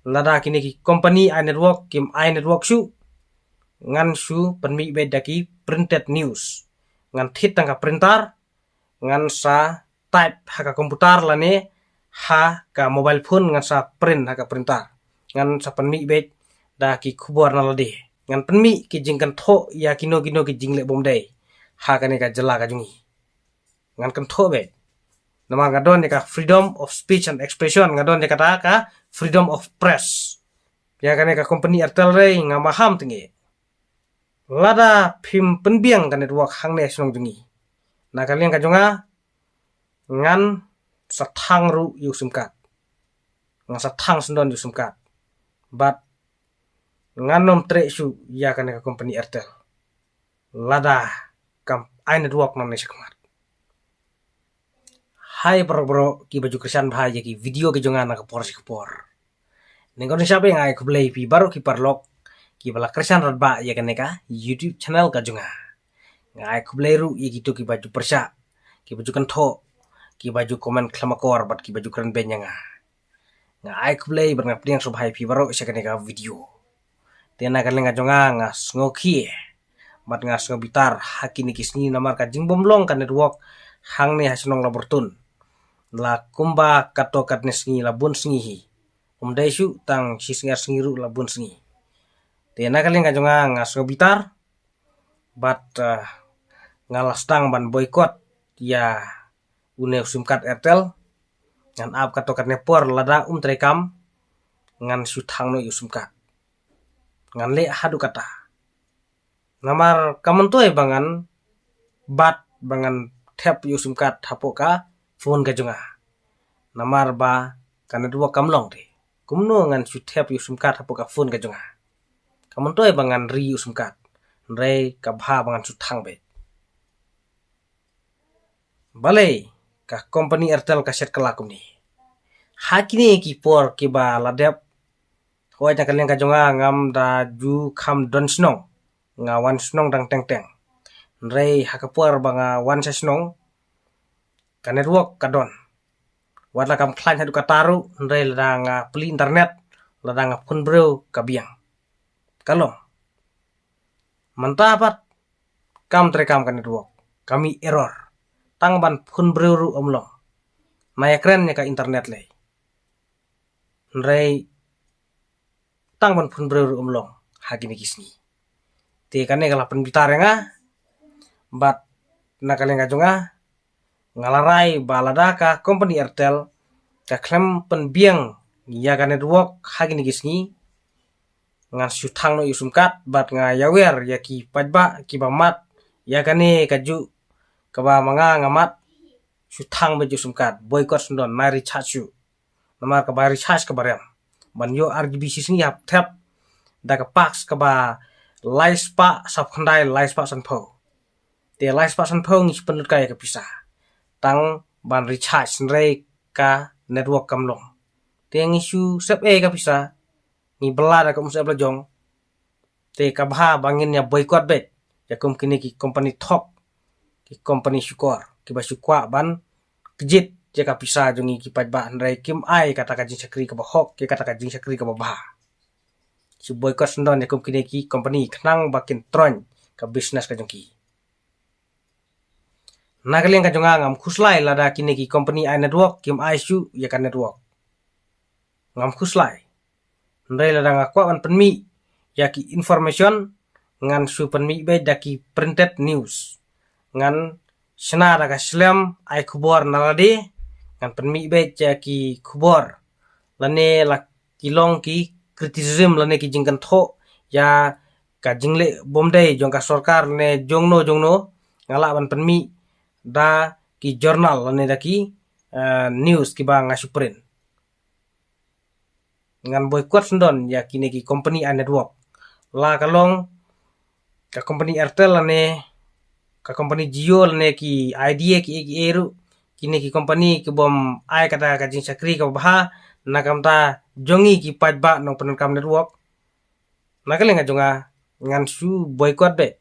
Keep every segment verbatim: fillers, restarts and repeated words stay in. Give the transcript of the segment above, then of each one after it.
Lada kine ki company ai network kim ai network shuh, ngan shu pynmih beit da ki printed news. Ngan thied tang ka printer, ngan sa type ha ka computer lane ha ka mobile phone, ngan sa print ha ka printer. Ngan sa pynmih beit da ki khubor na lade. Ngan pynmih ki jingkynthoh ïa kino kino ki jingleh bymdei ha kane ka jylla ka jong ngi. Ngan kynthoh beit. Namar nga don ïa ka freedom of speech and expression, nga don ïa kata ka freedom of press. Ïa kane ka company Airtel re nga maham tynge. Lada phim pynbiang ka network hangne shnong jong ngi, na ka liang ka jong nga, ngan sa thang ruh ïa u sim card. Ngan sa thang sndon ïa u sim card. Bad ngan nym treh shuh ïa kane ka company Airtel lada kam ai network nangne shakhmat. Hai baroh baroh kiba ju kyrshan bha ïa ki video ki jong nga na ka por sha ka por. Nyngkong nyngkong nga ai khublei ïa phi baroh ki paralok kiba la kyrshan radbah ïa kane ka YouTube channel ka jong nga. Nga ai khublei ruh ïa kito kiba ju pyrshah, kiba ju kynthoh, kiba ju comment khlem akor bad kiba ju kren beiñ ïa nga. Nga ai khublei bad nga pdiang sngewbha ïa phi baroh sha kane ka video. Te na ka liang ka jong nga, nga sngewkhie bad nga sngewbitar ha kine ki sngi namar ka jingbymlong ka network hangne ha shnong Laburtun. La kumba katto katne sngi, la bun sngi hi. Ym dei shuh tang shi sngi ar sngi ruh, la bun sngi. Te na ka liang ka jong nga, nga sngewbitar bad, eh, nga la sdang ban boycott ïa une u sim card Airtel. Ngan ap katto katne por, lada um treikam ngan shu thang noh ïa u sim card. Ngan leh haduh katta. Namar kam myntoi ba ngan bat ba ngan thep ïa u sim card hapoh ka phone ka jong nga. Namar ba ka network kam long te kumno ngan shu thep ïa u sim card hapoh ka phone ka jong nga. Kam myntoi ba ngan ri ïa u sim card. Hynrei ka bha ba ngan shu thang beit. Balei ka company Airtel ka shet kylla kumne? Ha kine ki por kiba la dep, hooid na ka liang ka jong nga ngam da ju kham don shnong, nga wan shnong dang teng teng. Hynrei ha ka por ba nga wan sha shnong, ka network ka don. Wat la kam khlaiñ haduh katta ruh, hynrei lada nga plie internet, lada nga phone briew ka biang. Ka long. Mynta pat kam treikam ka network, ka mih error. Tang ban phone briew ruh ym long. Nga ïakren ïa ka internet lei. Hynrei tang ban phone briew ruh ym long ha kine ki sngi. Te kane ka la pynbitar ïa nga bad na ka liang ka jong nga, nga la rai ba lada ka company Airtel ka khlem pynbiang ïa ka network ha kine ki sngi, ngan shu thang noh ïa u sim card bad nga ïawer ïa ki paidbah kiba mad ïa kane kajuh kaba ma nga nga mad, shu thang beit ïa u sim card, boycott sngewdon, nai recharge shuh. Namar kaba recharge kaba rem ban ïoh ar G B shi sngi hap thep da ka pack kaba lai spah saw khyndai, lai spah sanphew. Te lai spah sanphew ngi shu pynlut kai ïa ka pisa tang ban recharge, hynrei ka network kam long. Te ngi shu sep ei ka pisa, ngi bylla da ka umsyep la jong. Te ka bha ba ngin ïa boycott beit ïa kum kine ki company thok, ki company shukor kiba shu kwah ban kjit ïa ka pisa jong ngi ki paidbah, hynrei kim ai kata ka jingshakri kaba hok, ïa kata ka jingshakri kaba bha. Shu boycott sngewdon ïa kum kine ki company khnang ba kin troiñ ka business ka jong ki. Na ka liang ka jong nga, ngam khuslai lada kine ki company ai network kim ai shuh ïa ka network. Ngam khuslai. Hynrei lada nga kwah ban pynmih ïa ki information, ngan shu pynmih beit da ki printed news. Ngan shna da ka shlem ai khubor na lade, ngan pynmih beit ïa ki khubor lane la ki long ki criticism lane ki jingkynthoh ïa ka jingleh bymdei jong ka sorkar lane jongno jongno, nga lah ban pynmih da ki journal lane da ki, eh, news kiba nga shu print. Ngan boycott sngewdon ïa kine ki company ai network. La ka long ka company Airtel lane ka company Jio lane ki Idea ki ei ki ei ruh, kine ki company kibym ai kata ka jingshakri kaba bha na ka bynta jong ngi ki paidbah nongpyndonkam network. Na ka liang ka jong nga, ngan shu boycott beit.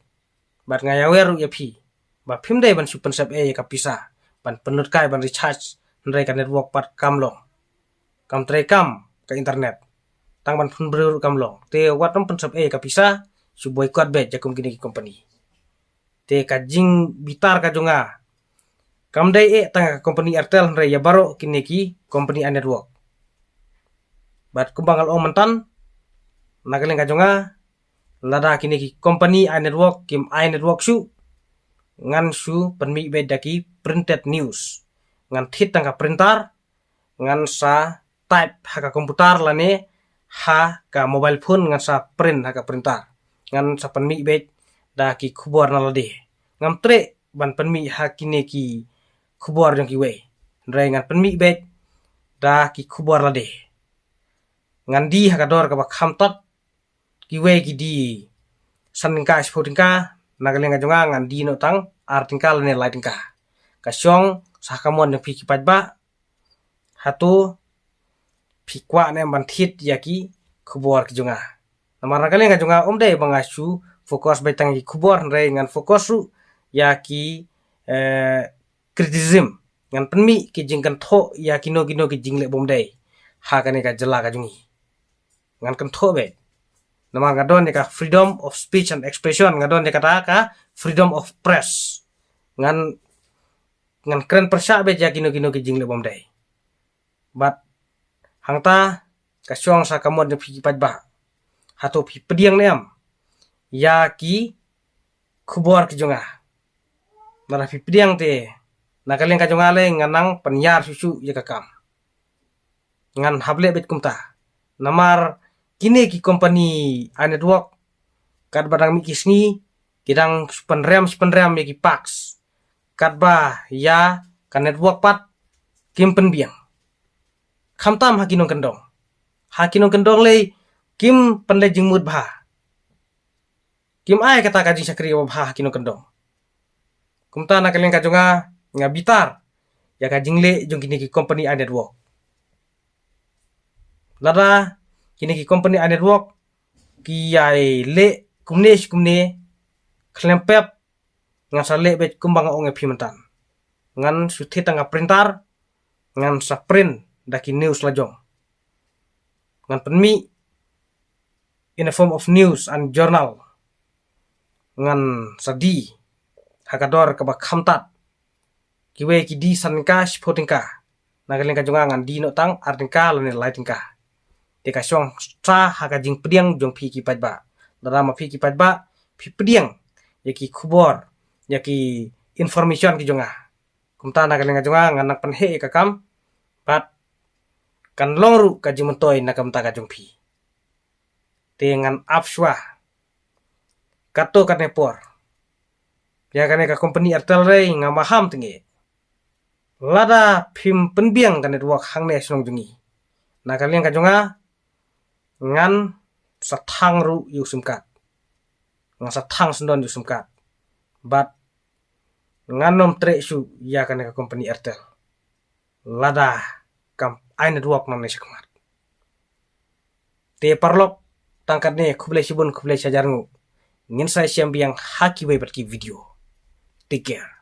Bad nga ïawer ruh ïa phi ba phim dei ban shu pynsep ei ïa ka pisa ban pynlut kai ban recharge, hynrei ka network pat kam long. Kam treikam ka internet. tang ban pynbriew ruh kam long. Te wat nym pynsep ei ka pisa, shu boycott beit ïa kum kine ki company. Te ka jingbitar ka jong nga kam dei eh tang ka company Airtel hynrei ïa baroh kine ki company eye network. Bad kumba nga la ong myntan, na ka liang ka jong nga, lada kine ki company eye network kim eye network shuh, ngan shu pynmih beit da ki printed news. Ngan thied tang ka printer, ngan sa type ha ka computer lane ha ka mobile phone, ngan sa print ha ka printer. Ngan sa pynmih beit da ki khubor na lade. Ngam treh ban pynmih ha kine ki khubor jong kiwei. Hynrei ngan pynmih beit da ki khubor lade. Ngan die ha ka dor kaba kham tad, kiwei ki die san tyngka, shiphew tyngka, na ka liang ka jong nga ngan die noh tang ar tyngka lane lai tyngka. Ka shong sa ka mon jong phi ki paidbah, hato phi kwah ne em ban thied ïa ki khubor ki jong nga. Namar na ka liang ka jong nga ym dei ba nga shu focus beit tang ïa ki khubor, hynrei ngan focus ruh ïa ki, eh, criticism. Ngan pynmih ki jingkynthoh ïa kino kino ki jingleh bymdei ha kane ka jylla ka jong ngi. Ngan kynthoh beit. Namar nga don ïa ka freedom of speech and expression, nga don ïa kata ka freedom of press. Ngan, ngan kren pyrshah beit ïa kino kino ki jingleh bymdei. Bad hangta ka shong sa ka mon jong phi ki paidbah, hato phi pdiang ne em ïa ki khubor ki jong nga? Lada phi pdiang te na ka liang ka jong nga lei ngan nang pynïar shuh shuh ïa ka kam. Ngan hap leh beit kumta. Namar kine ki company eye network, katba dang mih ki sngi, ki dang pynrem pynrem ïa ki packs. Katba ïa ka network pat kim pynbiang. Khamtam ha ki nongkyndong. Ha ki nongkyndong lei kim pynleit jingmut bha. Kim ai kata ka jingshakri ba bha ha ki nongkyndong. Kumta na ka liang ka jong nga, nga bitar ïa ka jingleh jong kine ki company eye network. Lada kine ki company eye network ki ïai leh kumne shi kumne, khlem pep, ngan sa leh beit kumba nga ong ïa phi myntan. Ngan shu thied tang ka printer, ngan sa print da ki news la jong. Ngan pynmih in a form of news and journal. Ngan sa die ha ka dor kaba kham tad. Kiwei ki die san tyngka, shiphew tyngka. Na ka liang ka jong nga ngan die noh tang ar tyngka lane lai tyngka. Te ka shong sa ha ka jingpdiang jong phi ki paidbah. Lada ma phi ki paidbah phi pdiang ïa ki khubor, ïa ki information ki jong nga, kumta na ka liang ka jong nga ngan nang pynheh ïa ka kam, bad kan long ruh ka jingmyntoi na ka bynta ka jong phi. Te ngan ap shuwa katto katne por. Ïa kane ka company Airtel lei nga maham tynge. Lada phim pynbiang ka network hangne shnong jong ngi, na ka liang ka jong nga, ngan sa thang ruh ïa u sim card. Ngan sa thang syndon ïa u sim card. Bad ngan nym treh shuh ïa kane ka company Airtel lada kam ai network nangne shakhmat. Te paralok, tang katne, khublei shibun, khublei shihajar nguh. Ngin sa ïashem biang ha kiwei pat ki video. Take care.